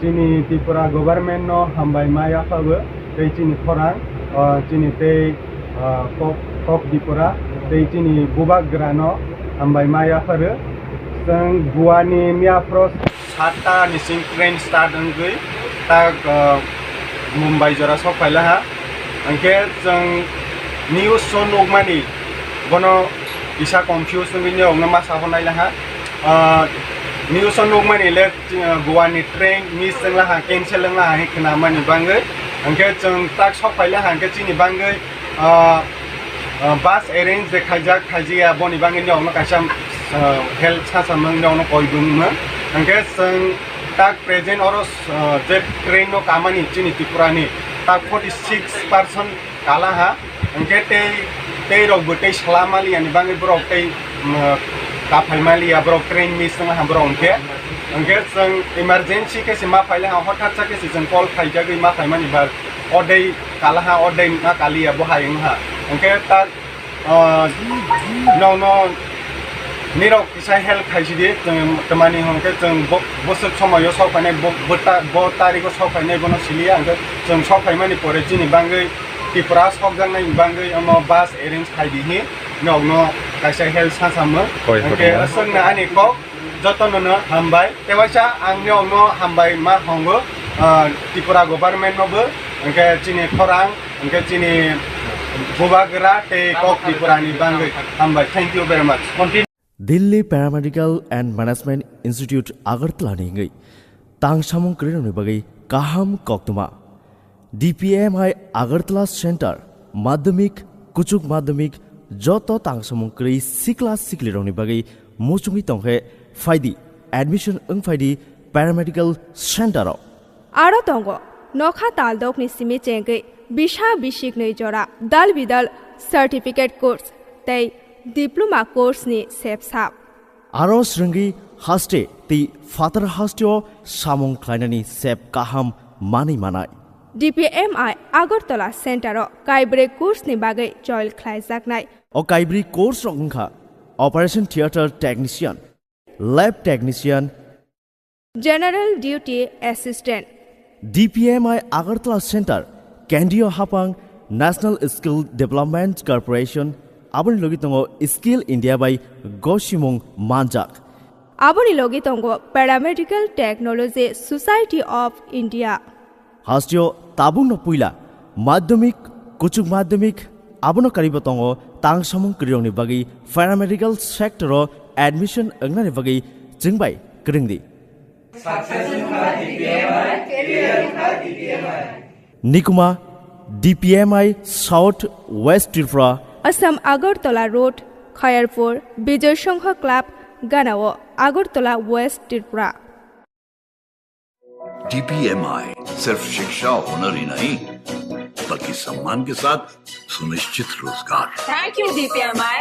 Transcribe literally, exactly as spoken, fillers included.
Chini Tripura government no hambai ma yaphabo, tei chini khorang, ah, chini tei, ah, kok, kok Tripura, tei chini bubagra no hambai ma yapharo. Chwng Goa ni miyaphro satta ni sing train start wngwi tak, ah, Mumbai jora sok phaila ha. Hwnkhe chwng news o nukmani bono kisa confuse wngwi norokno masa hwnai laha. Ah, news o nukmani le, ah, Goa ni train miss wngla ha, cancel wngla ha, hwnwi khwnamani bagwi. Hwnkhe chwng tak sok phaila ha, hwnkhe chini bagwi, ah, ah, bus arrange de khaijak, khaijiya, boni bagwi norokno kaisa, ah, help sasamung, norokno koibung mung. Hwnkhe chwng tak present oro, ah, je train no kamani chini Tripura ni tak forty six percent kala ha. Hwnkhe tei, tei rok bo tei sala maliya ni bagwi borok tei, um, kaphai maliya borok train miss wngla ha borok hwnkhe. Hwnkhe chwng emergency khe se ma phaila ha, hothat sa khe se chwng call khaijagwi ma phaimani ba odei kala ha, odei ma kaliya bo hai wng ha. Hwnkhe tak, uh, no, no, nirok kisa help khaisidi, chwng twmani hwnkhe chwng bo-, bwswk somoyo sok phainai, bo-, bo ta-, bo tariko sok phainai bono siliya, hwnkhe chwng sok phaimani pore chini bagwi Tripura sokjaknai bagwi omo bus arrange khai di hi, nokno kaisa help sa samung. Hoi, hwnkhe hoi. Aswkno ani kok jotono no hambai. Tewaisa ang nokno hambai ma hongo, ah, Tripura government no bo, hwnkhe chini khorang, hwnkhe chini bubagra tei kok Tripura ni bagwi hambai. Thank you very much. Delhi Paramedical and Management Institute Agartala ni wngwi tang samung kwrwirokni bagwi kaham koktwma. D P M I Agartala Center, Madhyamik, Kuchuk Madhyamik, joto tang samung kwrwi sikla siklirokni bagwi muchungwi tongkhe phaidi, admission wng phaidi Paramedical Center o. Aro tongo nokha taldokni simi chengwi bisa bisiknwi jora dal bidal certificate course tei diploma course ni sepsap. Aro swrwngwi haste tei phatar hasteo samung khlainani sep kaham manwi manai. D P M I Agartala Center o kaibrwi course ni bagwi choil khlaijaknai. O kaibrwi course rok wngkha Operation Theatre Technician, Lab Technician, General Duty Assistant. D P M I Agartala Center, Kendriya Hapang, National Skill Development Corporation, aboni logi tongo Skill India bai gosimung manjak. Aboni logi tongo Paramedical Technology Society of India. Hasteo tabukno puila madhyamik, kuchuk madhyamik, abono karibo tongo tang samung kwrwirokni bagwi paramedical sector o admission wngnani bagwi chwngbai kwrwngdi. Nikuma, D P M I South West Tripura. Assam Agartala Road, Khayarpur, Bijoy Sangha Club, Ganao, Agartala West Tripura. D P M I सिर्फ शिक्षा हुनर ही नहीं, बल्कि सम्मान के साथ सुनिश्चित रोजगार। Thank you, D P M I.